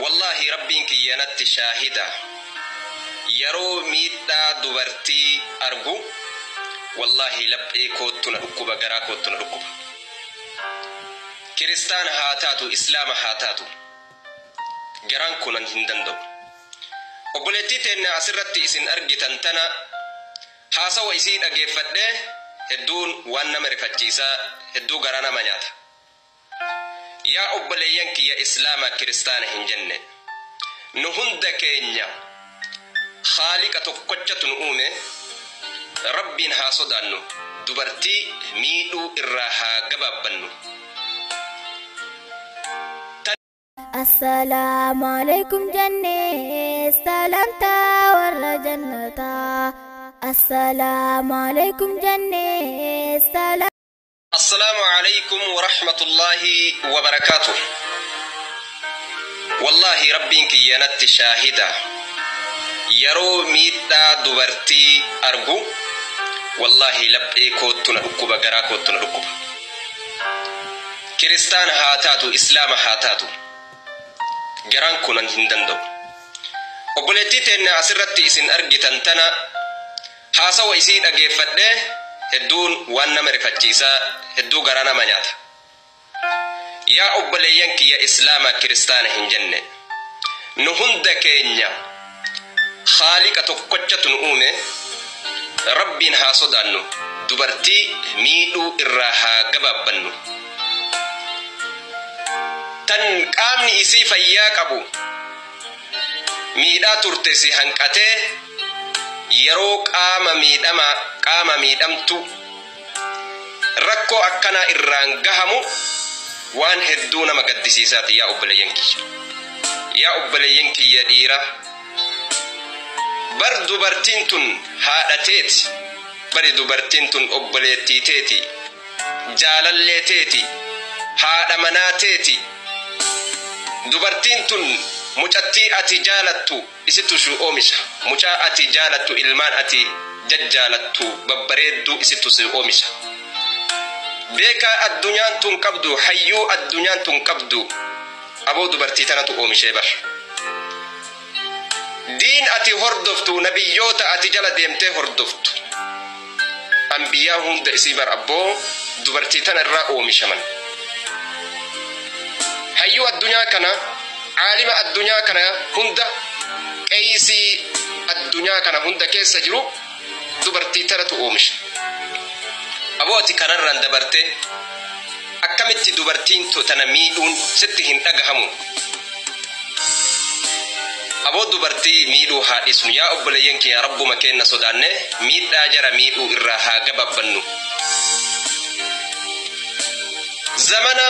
Wallaahi Rabbiin kiyya natti shaahida. Yeroo miidhaa dubartii argu wallaahi laphee koottu na dhukkuba, garaa koottu na dhukkuba. Kiristaana haa taatu, Islaama haa taatu, garaan koo nan hin danda'u. Obboleettii teenna asirratti isin argitan tana haasawa isii dhageeffadhee hedduun waan nama rifachiisaa, hedduu garaa nama nyaata. Yaa obboleeyyan kiyya, Islaama Kiristaana hin jenne, nu hunda keenya Khaaliqa tokkochatu nu uume. Rabbiin haa sodaannu, dubartii miidhuu irraa haa gabaabbannu. Tan. Assalaamu alaikum jennee salaamtaa warra jannataa. Assalaamu alaikum jennee salaamtaa. Assalaamu Aleykum Warahmatullaahi Wabarakaatuh. Wallaahi Rabbiin kiyya natti shaahida. Yeroo miidhaa dubartii argu wallaahi laphee koottu na dhukkuba, garaa koottu na dhukkuba. Kiristaana haa taatu, Islaama haa taatu, garaan koo nan hin danda'u. Obboleettii teenna asirratti isin argitan tana haasawa isii dhageeffadhee hedduun waan nama rifachiisaa, hedduu garaa nama nyaata. Yaa obboleeyyan kiyya, Islaama Kiristaana hin jenne, nu hunda keenya Khaaliqa tokkochatu nu uume. Rabbiin haa sodaannu, dubartii miidhuu irraa haa gabaabbannu. Tan qaamni isii fayyaa qabu miidhaa turte si hanqatee yeroo qaama miidhama qaama miidhamtu rakkoo akkanaa irraan gahamu waan hedduu nama gaddisiisaati. Yaa obboleeyyan kiyya, yaa obboleeyyan kiyya dhiira, bar dubartiin tun haadha teeti, bari dubartiin tun obboleettii teeti, jaalallee teeti, haadha manaa teeti. Dubartiin tun mucattii ati jaalattu isittu si oomisha. Mucaa ati jaalattu, ilmaan ati jajjaalattu babbareedduu isittu si oomisha. Beekaa addunyaan tun qabdu, hayyuu addunyaan tun qabdu, aboo dubartii tanatu oomishee bar. Diin ati hordoftu, nabiyyoota ati jala deemtee hordoftu, anbiyaa hunda isii bar abboo dubartii tana irraa oomishaman. Hayyuu addunyaa kana, aalima addunyaa kana hunda, qeeysii addunyaa kana hunda keessa jiru dubartii tanatu oomisha. Aboo, ati kanarraan dabartee akkamitti dubartiin tana miidhuun sitti hin dhagahamu? Aboo, dubartii miidhuu haa dhiisnu. Yaa obboleeyyan kiyya, Rabbuma keenna sodaanne miidhaa jara miidhuu irraa haa gabaabbannu. Zamana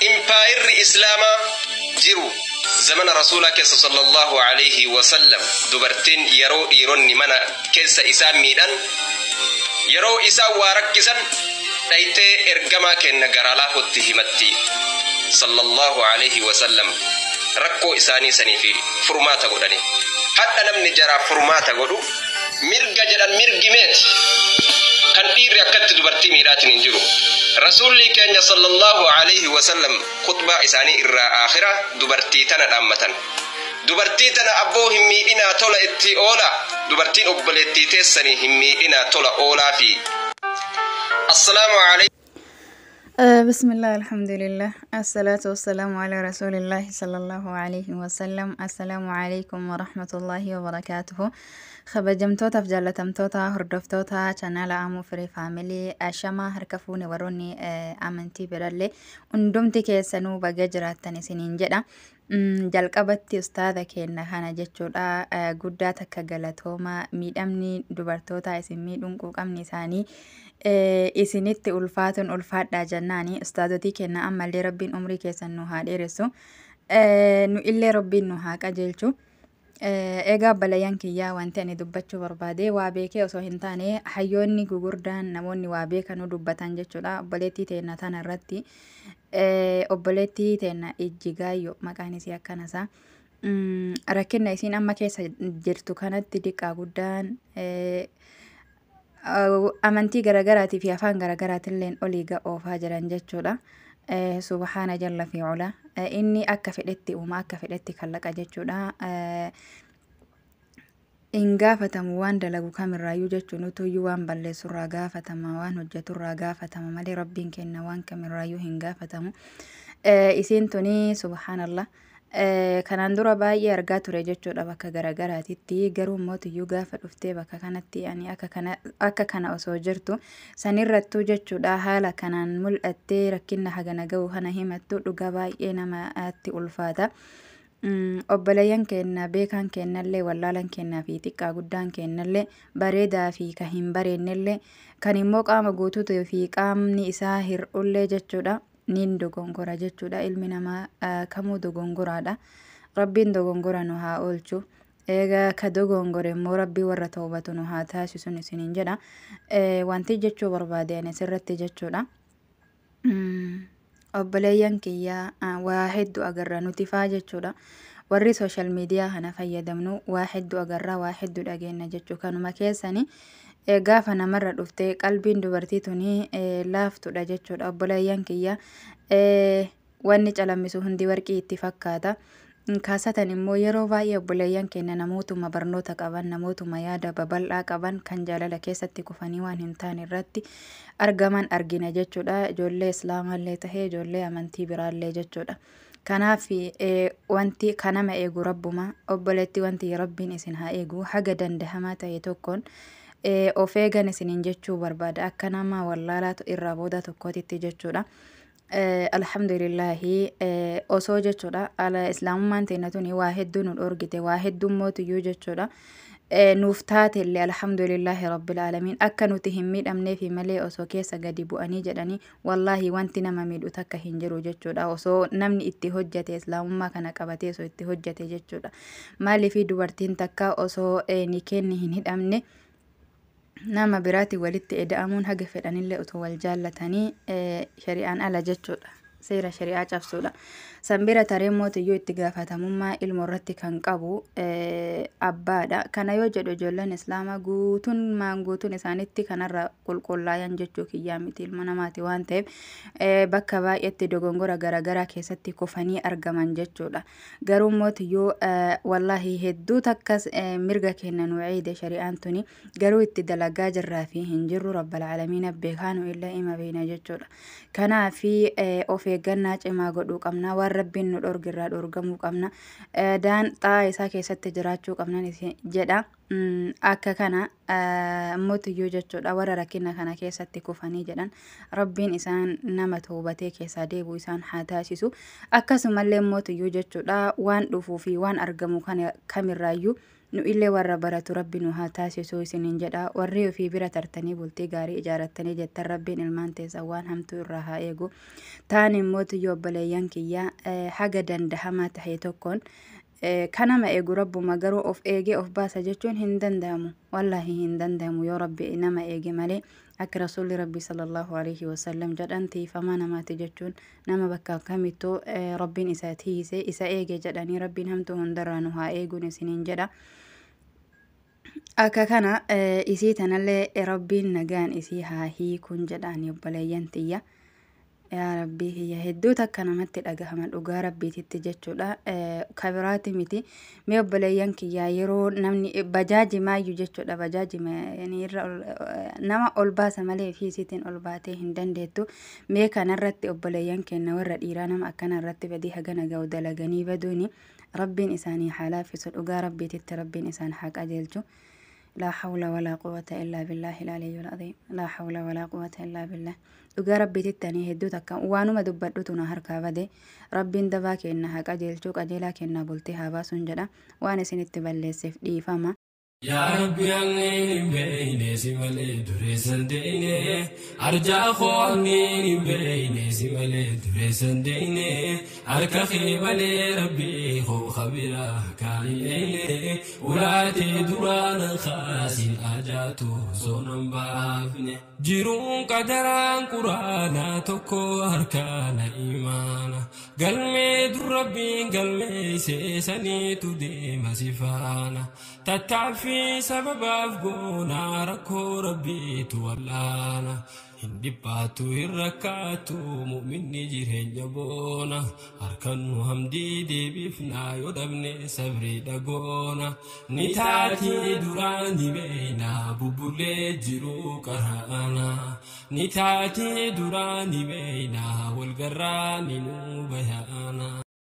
impaayirri Islaamaa jiru, zamana Rasuulaa keessa sallallahu alayhi wasallam, dubartiin yeroo dhiironni mana keessa isaan miidhan, yeroo isaan waa rakkisan, dhayxee ergamaa kenna garaa laafutti himatti sallallahu alayhi wasallam. Rakkoo isaanii sanii fi furmaata godhani. Hadha namni jaraaf furmaata godhu mirga jedhan. Mirgi meeti kan dhiirri akkatti dubartii miidhaatiin hin jiru? Rasuulli keenya sallallahu alayhi wasallam khutbaa isaanii irraa aakhira dubartii tana dhaammatan: dubartii tana abboo hin miidhinaa, tola itti oola. Dubartiin obboleettii teessanii hin miidhinaa, tola oolaa fi assalaamu alaykum. بسم الله، الحمد لله، الصلاة والسلام على رسول الله صلى الله عليه وسلم. السلام عليكم ورحمة الله وبركاته. Kabajamtootaaf jaalatamtoota hordoftoota chaanaala Amuu Firee Family, ashamaa harka fuune. Warroonni amantii birallee hundumti keessanuu baga jiraattan isiniin jedha. Jalqabatti ustaaza keenya kana jechuudha, guddaa takka galatooma. Miidhamni dubartoota isin miidhuun, quuqamni isaanii isinitti ulfaatuun, ulfaadhaa jennaani. Ustaazotii keenya ammallee Rabbiin umrii keessan nu haa dheeressu, nu illee Rabbiin nu haa qajeelchu. Egaa balayyaan kiyyaa, wanti ani dubbachuu barbaade waa beekee osoo hin taane, hayyoonni gugurdaan, namoonni waa beekanuu dubbatan jechuudha. Obboleettii teenna tana irratti, obboleettii teenna Ijjigaayyo maqaan isii akkanasaa, rakkina isiin amma keessa jirtu kanatti diqqaa guddaan amantii garaagaraatii fi afaan garaagaraatillee olii oofaa jiran jechuudha. Subhaana jalla fi culaa. Inni akka fedhetti uuma, akka fedhetti kallaqa jechuudha. Hin gaafatamu waan dalagu kamirraayyuu jechuun, utuyyuu waan balleessurraa gaafatama, waan hojjeturraa gaafatama malee Rabbiin kenna waan kamirraayyuu hin gaafatamu. Isiin tuni, subhaanallah, kanaan dura baay'ee argaa ture jechuudha bakka garagaraatitti. Garuu mootiyyuu gaafa dhuftee bakka kanatti ani akka kana osoo jirtu sanirrattuu jechuudha haala kanaan mul'attee rakkina hagana ga'u kana himattu, dhugaa baay'ee namatti ulfaata. Obboleeyyan keenya, beekaan kennallee, wallaalan kennaa fi xiqqaa guddaan kennallee, bareedaa fi ka hin bareennellee, kan immoo qaama guutuutuu fi qaamni isaa hir'ullee jechuudha. Niin dogongora jechuudha. Ilmi namaa kamuu dogongoraadha. Rabbiin dogongora nu haa oolchu. Egaa ka dogongore immoo Rabbii warra toobatu nu haa taasisuun isiniin jedha. Wanti jechuu barbaade ani asirratti jechuudha. Obboleeyyan kiyyaa, waa hedduu agarra nuti faa jechuudha. Warri social media kana fayyadamnu waa hedduu agarra, waa hedduu dhageenya jechuu. Kanuma keessani gaafa namarra dhuftee qalbiin dubartii tuni laaftudha jechuudha. Obboleeyyan kiyya, wanni calammisu hundi warqii itti fakkaata. Kaasatan immoo yeroo baay'ee obboleeyyan keenya namootuma barnoota qaban, namootuma yaada babal'aa qaban kan jaalala keessatti kufanii waan hin taane irratti argaman argina jechuudha. Ijoollee Islaamaallee tahee ijoollee amantii biraallee jechuudha. Kanaaf wanti kanama eegu Rabbuma. Obboleetti, wanti Rabbiin isin haa eegu. Haga dandahamaa ta'e tokkoon of eegan isiniin jechuu barbaada akka nama wallaalaa irraa booda tokkootitti jechuudha. Alhamdulillahi, osoo jechuudha ala Islaamummaan teenya tuni waa hedduu nu dhorgite, waa hedduu mootiyyuu jechuudha nuuf taate illee, alhamdulillahi rabbil aalamiin, akka nuti hin miidhamneefi malee osoo keessa gadi bu'anii jedhanii wallaahi wanti nama miidhu takka hin jiru jechuudha, osoo namni itti hojjete, Islaamummaa kana qabatee osoo itti hojjete jechuudha. Maaliifi dubartiin takka osoo nikeenni hin hidhamne nama biraatti walitti eda'amuun, haga fedhanillee otoo wal jaallatanii, shari'aan ala jechuudha. Seera shari'aa cabsuudha. San bira taree mootiyyuu itti gaafatamummaa ilmoo irratti kan qabu abbaadha. Kana yoo jedhu ijoolleen Islaamaa guutuun maan guutuun isaanitti kanarra qulqullaayan jechuu kiyyaa miti. Ilma namaati waan ta'eef bakka baay'eetti dogongora garaagaraa keessatti kufanii argaman jechuudha. Garuu mootiyyuu wallaahi hedduu takkas mirga kenna nu ciide shari'aan tuni. Garuu itti dalagaa jirraa fi hin jirru rabbal aalamiina beekaanu illee ima beena jechuudha. Kanaafi of eeggannaa cimaa godhuu qabna. Waan Rabbiin nu dhorgirraa dhorgamuu qabna. Daan xaa isaa keessatti jiraachuu qabna jedha. Akka kana mootiyyuu jechuudha warra rakkina kana keessatti kufanii jedhan, Rabbiin isaan nama toobatee keessaa deebi'u isaan haa taasisu. Akkasumallee mootiyyuu jechuudha waan dhufuu fi waan argamu kana kamirraayyuu nu illee warra baratu Rabbi nu haa taasisu isiniin jedha. Warri ofii bira tartanii bultii gaarii ijaarrattanii jettan, Rabbiin ilmaan teessan waan hamtuu irraa haa eegu. Taan immoo obboleeyyan kiyya, haga dandahamaa tahe tokkoon kanama eegu Rabbuma. Garuu of eegee of baasa jechuun hin danda'amu, wallaahi hin danda'amu, yoo Rabbi nama eege malee. Akka Rasuulli Rabbi sallallahu alaihi wasallam jedhan, tiifamaa namaati jechuun nama bakka kamittuu Rabbiin isa tiise, isa eege jedhanii. Rabbiin hamtuu hundarraa nu haa eeguun isiniin jedha. Akka kana isii tanallee Rabbiin nagaan isii haa hiikuun jedhaani, obboleeyyan tiyya. Yaa Rabbii kiyya, hedduu takka namatti dhagahama dhugaa Rabbiititti jechuudha. Kabiraati miti. Mee obboleeyyan kiyyaa, yeroo namni bajaaji maayyuu jechuudha, bajaaji irra nama ol baasa malee fi isiitiin ol baatee hin dandeettu. Mee kanarratti obboleeyyan keenya warra dhiiraa nama akkana irratti badii hagana ga'u dalaganii baduuni, Rabbiin isaanii haa laaffisu. Dhugaa Rabbiititti Rabbiin isaan haa qajeelchu. لا حول ولا قوة إلا بالله العلي العظيم، لا حول ولا قوة إلا بالله. Dhugaa Rabbiititti ani hedduu takka waanuma dubbadhutu na harkaa bade. Rabbiin dabaa kenna haa qajeelchuu, qajeelaa kennaa bultii haa baasuun jedha. Waan isinitti balleesseef dhiifama. Yaa Rabbi, anneen hin beeyne si malee dureessan deeyne, arjaa koo anneen hin beeyne si malee dureessan deeyne, harka kee malee Rabbi koo kabiraa kaani eyne, ulaatee duraana kaasin ajaatu osoo baafne, jiruun qadaraan quraanaa tokko harkaana imaana galmee dur Rabbiin galmeessee saniitu deema si faana, tattaaffii sababaaf goonaa rakkoo Rabbiitu wallaana. Hin dhiphaatu hin rakkaatu mu'minni jireenya boona. Harkan nu hamdii deebifnaa yoo dhabne sabrii dhagoona. Ni taatii duraan ni beeyna bubbulee jiru qaraana. Ni taatii duraan ni beeyna walgarraa ni nu bayaana.